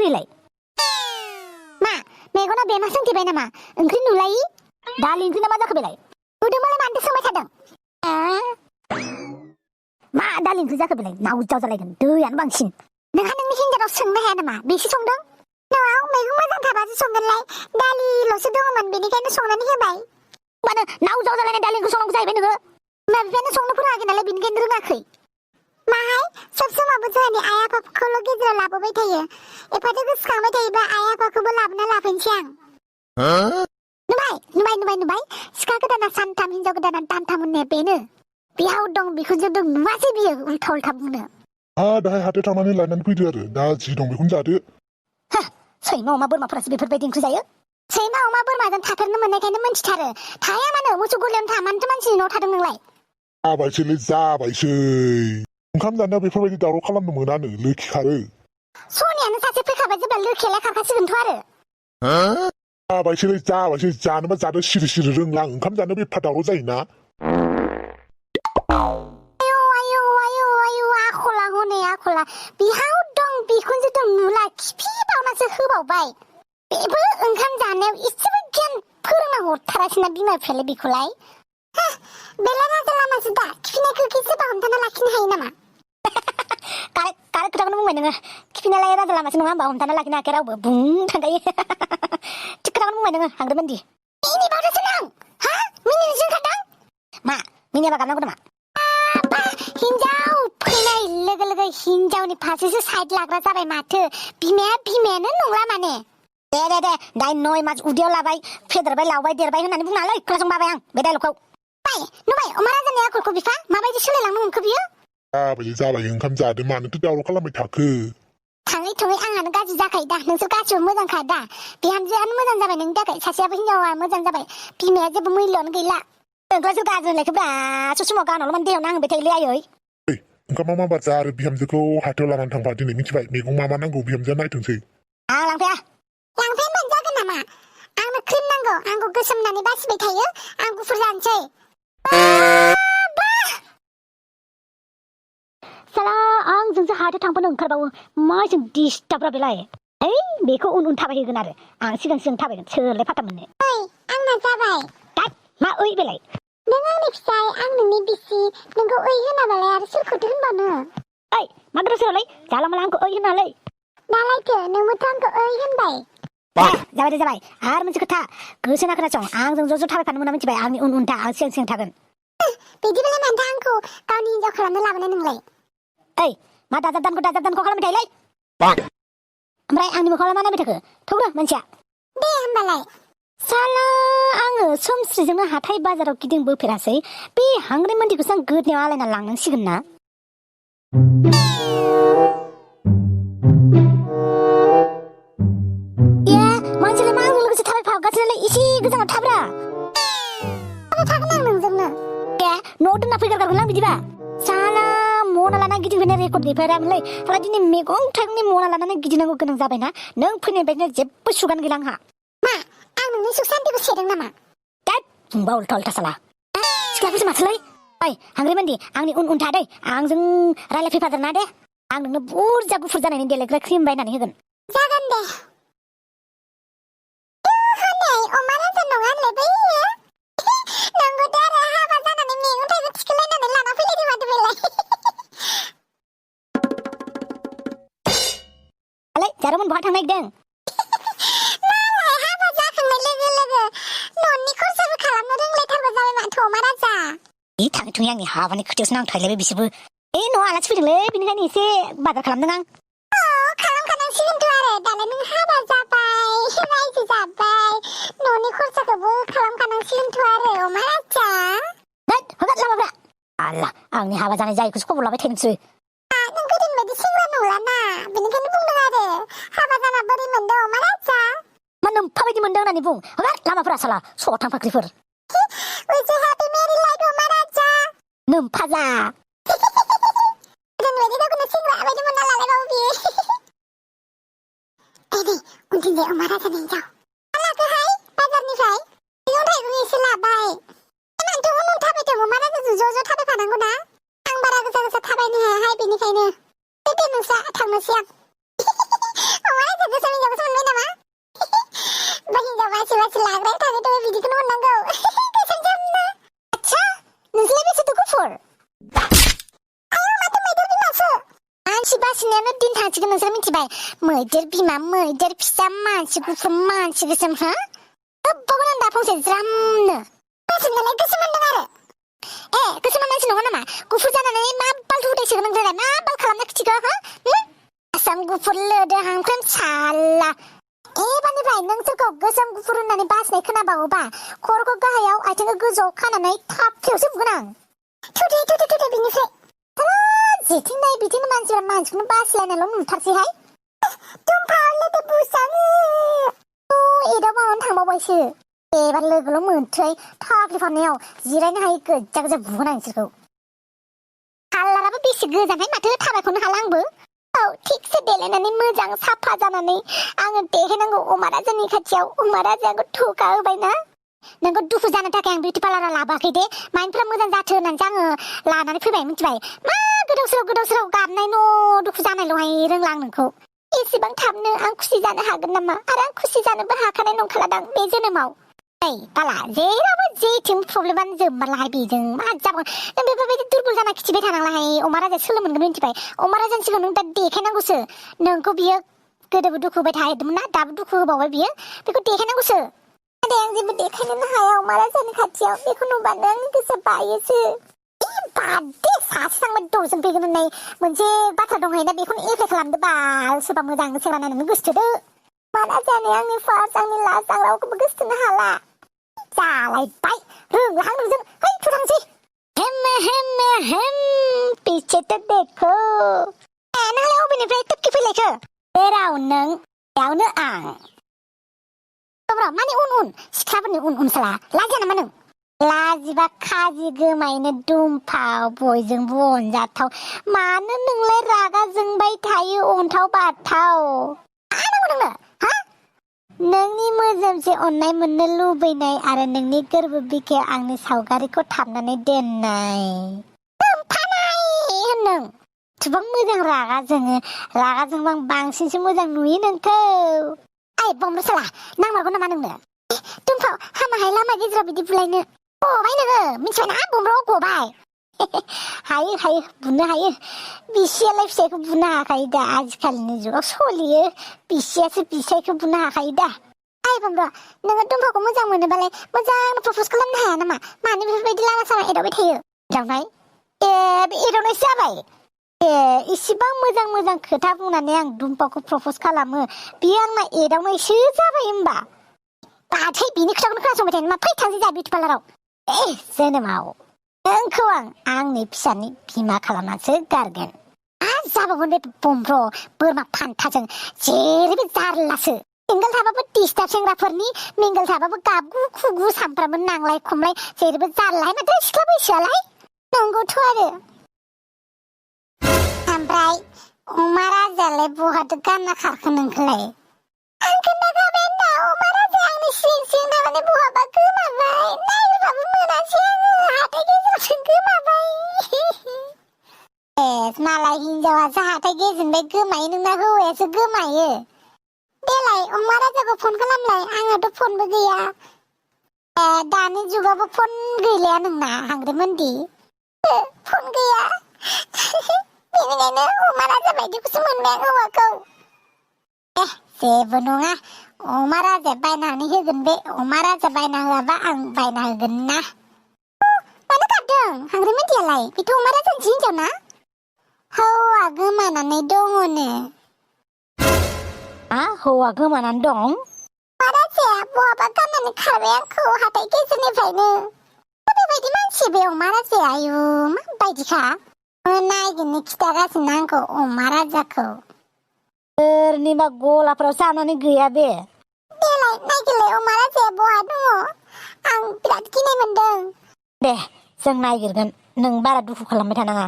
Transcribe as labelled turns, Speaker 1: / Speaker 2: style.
Speaker 1: बोरैलाय मा मेगना बेमा सोंथिबाय नामा ओंख्रि नुलायि दालि ओंख्रि ना मा जाखो बेलाय नुदों मालाय मानोथो सोंबाय थादों मा दालि ओंख्रि जाखो बेलाय नाव जालायगोन दैयानो बांसिन नोंहा नोंनि हिन्जावाव सोंनो हाया नामा बेसो संदों न'आव मैगं मोजां थाबासो संगोनलाय दालिल'सो दङमोन बेनिखायनो संनानै होबाय मानो नाव जालायनाय दालि ओंख्रि संनांगौ जाहैबाय नोङो बिमा बिफायानो संनो फोरोङाखै नालाय बेनिखायनो रोङाखै माहाय सब समावबो जोंहानि आइ आफाखौल' गेजेराव लाबोबाय थायो एफादो गोसोखांबाय थायोबा आइ आफाखौबो लाबोना लाफैनोसै आं नुबाय सिखा गोदाना सानथाम हिनजाव गोदाना दानथाम होननाया बेनो बिहाव दं बिखुनजो दं नुवासै बियो उल्था बुंनो
Speaker 2: दाहाय हाथायाव थांनानै लायनानै फैदो आरो दा जि दं बेखौनो जादो
Speaker 1: सैमा अमा बोरमाफोरासो बेफोरबायदि ओंख्रि जायो सैमा अमा बोरमाजों थाथारनो मोननायखायनो मोनथिथारो थाया मानो मोसौ गलियावनो था मानोथो मानसिनि न'आव थादों नोंलाय
Speaker 2: जाबायसै ओंखाम जानायाव बेफोरबायदि दावराव खालामनो मोनानो लोखि खारो
Speaker 1: सनियानो सासे फैखाबाय जेब्ला लोखियालाय खारखासिगोनथ' आरो
Speaker 2: जाबायसै जानोबा जादो सिरि रोंला ओंखाम जानो एफा दावराव जायोना
Speaker 1: आयौ आखला हनै आखला बिहाव दं बिखुनजो दं नुला खिफि बावनासो होबावबाय बेबो ओंखाम जानायाव इसेबो गियान फोरोंना हरथारासैना बिमा बिफायालाय बेखौलाय बेला राजा लामासो दा खिफिनायखौ एसेबा हमथाना लाखिनो हायो नामा कारेक्ट खोथाखौनो बुंबाय नोङो खिफिनालाय राजा लामासो नङा होमबा हमथाना लाखिनो हायाखै रावबो बुं थांगायो थिग खोथाखौनो बुंबाय नोङो हांग्रोमोनदि मिनिबावदोसो नों मिनिनोसो ओंखारदों मा मिनियाबा गाबनांगौ नामा हिनजाव फैनाय लोगो हिनजावनि फारसेसो साइड लाग्रा जाबाय माथो बिमायानो नंला माने दे दाइन 9 मास उदैयाव लाबाय फेदेरबाय लावबाय देरबाय होननानै बुंनालै खोनासंबाय आं बे डायलगखौ नुबाय अमा राजानि आखलखौ बिफा माबायदि सोलायलांनो हमखो बियो
Speaker 2: जाबाय ओंखाम जादो मानोथो दावराव खालामबाय थाखो
Speaker 1: थाङै थुङै आंहानो गाज्रि जाखायो दा नोंसोर गासिबो मोजांखा दा बिहामजोआनो मोजां जाबाय नोंनि थाखाय सासेयाबो हिनजावा मोजां जाबाय बिमाया जेबो मैल्यआनो गैला नोंखौसो गाज्रि होनलायखो ब्रा समाव गानावल' माने देहायाव नांबाय थायोलै आयै
Speaker 2: ओंखामा मा बाजा आरो बिहामजोखौ हाथायाव लानानै थांबा दिनै मिथिबाय मैगं मा नांगौ बिहामजोआ नायथोंसै
Speaker 1: आं लांफाया मोनजागोन नामा आंनो क्रिम नांगौ आंखौ गोसोम होननानै बासिबाय थायो आं गुफुर जानोसै साला आंजोंसो हाथायाव थांफानो ओंखारबावो मा जों डिस्टार्बरा बेलाय बेखौ उन थाबायहोगोन आरो आं सिगां थाबायगोन सोरलाय फाता मोननो आंना जाबाय मा बेलाय नों आंनि फिसाय आं नोंनि बिसि नोंखौ होनाबालाय आरो सोरखौथो होनबानो मा गोदाव जाला माला आंखौ होनालै दालायथो नोंबोथ' आंखौ होनबाय जाबाय आरो मोनसे खोथा गोसोना खोनासं आंजों ज' थाबायफानो मोना मिथिबाय आंनि उन था आं सिगां थागोन बिदिबालाय मानोथो आंखौ गावनि हिनजाव खालामनो लाबोनाय नोंलाय मा दाजाब दानखौ खालामबाय थायोलै ओमफ्राय आंनि मोखाङाव मा नायबाय थाखो थौग्रो मानसिया दे होमबालाय साला आङो सोमस्रिजोंनो हाथाय बाजाराव गिदिंबोफेरासै बे हांग्रे मोन्दिखौसो आं गोदनायाव आलायना लांनांसिगोन ना मानसियालाय मा आंजों लोगोसे थाबायफागासिनोलाय एसे गोजानाव थाब्रा थागोन आं नोंजोंनो न'आव दोनना फैगारगोन आं बिदिबा साला मना लाना गिदिंफैनाय रेकर्ड गैफेरामोनलै साला दिनै मैगं थाइगंनि मना लानानै गिदिंनांगौ गोनां जाबायना नों फैनाय बायदिनो जेबो सुगान गैला आंहा मा आं नोंनि सुख सान्तिखौ सेदों नामा बुंबा उल्था साला सिख्लाखौसो माथोलै हांग्रे मोन्दी आंनि उन थादै आंजों रायलायफैफादेरना दे आं नोंनो बुरजा गुफुर जानायनि देलायग्रा क्रिम बायनानै होगोन जागोन दे अमा राजा नङा होनलाय बैयो नंगौ दा आरो हाबा जानानै मैगं थाइगं थिखोलायनानै लाना फैलायदों माथो बेलाय जारौमोन बहा थांनो नागिरदों हाबा जाखांनाय लोगो न'नि खरसाबो खालामनो रोंलायथारबा जाबाय माथो अमा राजा थाङै थुङै आंनि हाबानि खोथायावसो नांथारलायबाय बिसोरबो न'आव आलासि फैदोंलै बेनिखायनो एसे बाजार खालामदों आं खालामखानांसिगोनथ' आरो दालाय नों हाबा जाबाय रायजो जाबाय न'नि खरसाखौबो खालामखानांसिगोनथ' आरो अमा राजा हगार लामाफ्रा आल्ला आंनि हाबा जानाय जायैखौसो खबर लाबाय थायो नोंसोरो नों गोदोनि बायदि सेंग्रा नंलाना बेनिखायनो बुंदों आरो हाबा जाना बोरै मोनदों अमा राजा मा नोम्फा बायदि मोनदों होननानै बुं हगार लामाफोरा साला सथां फाख्रिफोर नोम्फा जा गोदोनि बायदि गावखौनो सेंग्रा बायदि मोनना लालायबावो बियो उनथिंजाय अमा राजानि हिनजाव लाखोहाय बाजारनिफ्राय मैगं थाइगं एसे लाबाय मानोथ' उन थाबायदों अमा राजाजों ज' थाबायफानांगौ ना आं बारा गोसा थाबायनो हायाहाय बेनिखायनो दे नोंस्रा थांनोसै आं अमा राजा गोसोम हिनजावखौसो मोनबाय नामा? बा हिनजाव बासि लाग्राया थागोन बिदिखौनो मोननांगौ। गोसोम जोमनो। आच्छा नोंसोरलाय बेसेथो गुफुर? आयौ माथो मैदेर बिमासो। मानसि बासिनायानो दिन थांसिगोन नोंसोर मिथिबाय। मैदेर बिमा मैदेर फिसा मानसि गुफुर मानसि गोसोम हा? गोबावनो आं दा फंसे ज्रामनो। गोसोमनालाय गोसोम होनदों आरो। गोसोमा मानसि नङा नामा? गुफुर जानानै मा बाल हुदायसोगोन नोंलाय? मा बाल खालामना खिथिखो हा? आसाम गुफुर लोदो हांख्रेम साला। एबारनिफ्राय नोंसोरखौ गोसोम गुफुर होननानै बासिनाय खोनाबावोबा खर'खौ गाहायाव आथिंखौ गोजौआव खानानै थाफ्लियावसो बुगोन आं। थुदे बिनिफ्राय जेथिं नाय बिथिंनो मानसिफ्रा मानसिखौनो बासिलायनायल' नुथारसैहाय। दुमफाव लोदो बुसाङो। एदावबावनानै थांबावबायसो। एबार लोगोल' मोनथै थाफ्लिफारनायाव जिरायनो हायै गोजा गोजा बुगोन आं नोंसोरखौ। कालाराबो बेसे गोजानहाय माथो थाबायखौनो हाला आंबो। औ थिगसे देलायनानै मोजां साफा जानानै आङो देखायनांगौ अमा राजानि खाथियाव। अमा राजाखौ थुखा होबायना। नोंखौ दुखु जानो थाखाय आं बिउटि पार्लाराव लाबोआखै दे। माइन्डफ्रा मोजां जाथो होननानैसो आङो लानानै फैबाय मिथिबाय। मा गोदाव सोराव गाबनाय न' दुखु जानायल'हाय रोंला आं नोंखौ। एसेबां थाबनो आं खुसि जानो हागोन नामा? आरो आं खुसि जानोबो हाखानाय नंखालादां बे जोनोमाव। बाला जेरावबो जेथिं प्रब्लेमानो जोबमारलाहाय बेजों मा जाबावगोन? नों बेफोरबायदि दुरबल जाना खिथिबाय थानांलाहाय। अमा राजाया सोलो मोनगोन मिथिबाय। अमा राजानि सिगाङाव नों दा देखायनांगौसो। नोंखौ बियो गोदोबो दुखु होबाय थादोंमोन ना, दाबो दुखु होबावबाय बियो। बेखौ देखायनांगौसो। नाथाय आं जेबो देखायनोनो हाया अमा राजानि खाथियाव। बेखौ नुबानो आंनि गोसोआ बायोसो। बाददे सासे थांबाय दजन फैगोन होननाय मोनसे बाथ्रा दंहाय ना, बेखौनो एप्लाइ खालामदो बाल। सोरबा मोजां सेंग्रा नायनानै गोसोथोदो। अमा राजायानो आंनि फार्स्ट आंनि लास्ट, आं रावखौबो गोसोथोनो हाला। जालायबाय रोंलाहां नोंजों। है थु थांसै। पीछे तो देखो। नोंलाय अबेनिफ्राय टपके फैलायखो? जेराव नों बेयावनो आं। माने उन सिख्लाफोरनि उन साला लाजिया नामा नों? लाजिबा खाजि गोमायनो दुमफाव बयजोंबो अनजाथाव। मानो नोंलाय रागा जोंबाय थायो अन्थाव बाथाव? मा नांगौ नोंनो हा? नोंनि मोजोमसे अननाय मोननो लुबैनाय आरो नोंनि गोरबो बिखायाव आंनि सावगारिखौ थाबनानै दोननाय। होनदों थुबां मोजां रागा जोङो। रागा जोंबा आं बांसिनसो मोजां नुयो नोंखौ। बमब्र साला नांमारगौ नामा नोंनो? दुमफाव हामाहाय लामा गेजेराव बिदि बुलायनो। गबाय नोङो मिथिबायना? बमब्र गबाय। हायो बुनो हायो। बिसियालाय फिसाइखौ बुनो हाखायो दा। आजिखालिनि जुगाव सलियो बिसियासो बिसाइखौ बुनो हाखायो दा। बमब्र नोङो दुमफावखौ मोजां मोनोबालाय मोजां प्रपज खालामनो हाया नामा? मानो बेफोरबायदि लामा सामा एदावबाय थायो? एदावनाय? बे एदावनायसो जाबाय। इसिबां मोजां खोथा बुंनानै आं दुमफावखौ प्रपज खालामो, बियो आंना एदावनायसो जाबाय होमबा? बाथै बिनि खोथाखौनो खोनासंबाय थायो नामा? फै थांसै जोंहा बिउटि पार्लाराव। जोनोमाव नोंखौ आं आंनि फिसानि बिमा खालामनासो गारगोन। मा जाबावगोन बे बमब्र बोरमा फान्थाजों जेरैबो जारलासो। सिंगोल थाबाबो डिस्टार्ब सेंग्राफोरनि, मिंगोल थाबाबो गाबगु खुगु सामफ्रामबो नांलाय खमलाय जेरैबो जारलाहाय माथो सिख्ला बैसोआलाय। नंगौथ' आरो। ओमफ्राय अमा राजायालाय बहाथो गानना खारखो नोंखौलाय? आं खोन्थाखाबाय ना अमा राजाया आंनि सिं थानानै बहाबा गोमाबाय। नागिरबाबो मोनासै आङो। हाथाय गेजेरावसो गोमाबाय। मालाय हिनजावासो हाथाय गेजेरनिफ्राय गोमायो, नोंना हौवायासो गोमायो। देलाय अमा राजाखौ फन खालामलाय। आंहाथ' फनबो गैया। दानि जुगावबो फन गैलाया नोंना हांग्रेमोनदि? फन गैया। बेनिखायनो अमा राजा बायदिखौसो मोनबाय आं हौवाखौ। जेबो नङा अमा राजाया बायनानै होगोन बे। अमा राजा बायना होआबा आं बायना होगोन ना। मानो गाबदों हांग्रेमोनदियालाय? बेथ' अमा राजानिसो हिनजाव ना? हौवा गोमानानै दङनो। हौवा गोमानानै दं? अमा राजाया बहाबा गाननानै खारबाय आंखौ हाथाय गेजेरनिफ्रायनो। बेबायदि मानसि बे अमा राजाया? आयु माबायदिखा? नायगिरनो खिथागासिनो आंखौ अमा राजाखौ। सोरनिबा गलाफ्राव जानानै गैया बे? देलाय नायगिरलाय अमा राजाया बहा दङ? आं बिराद गिनाय मोनदों। दे जों नायगिरगोन, नों बारा दुखु खालामबाय थानाङा।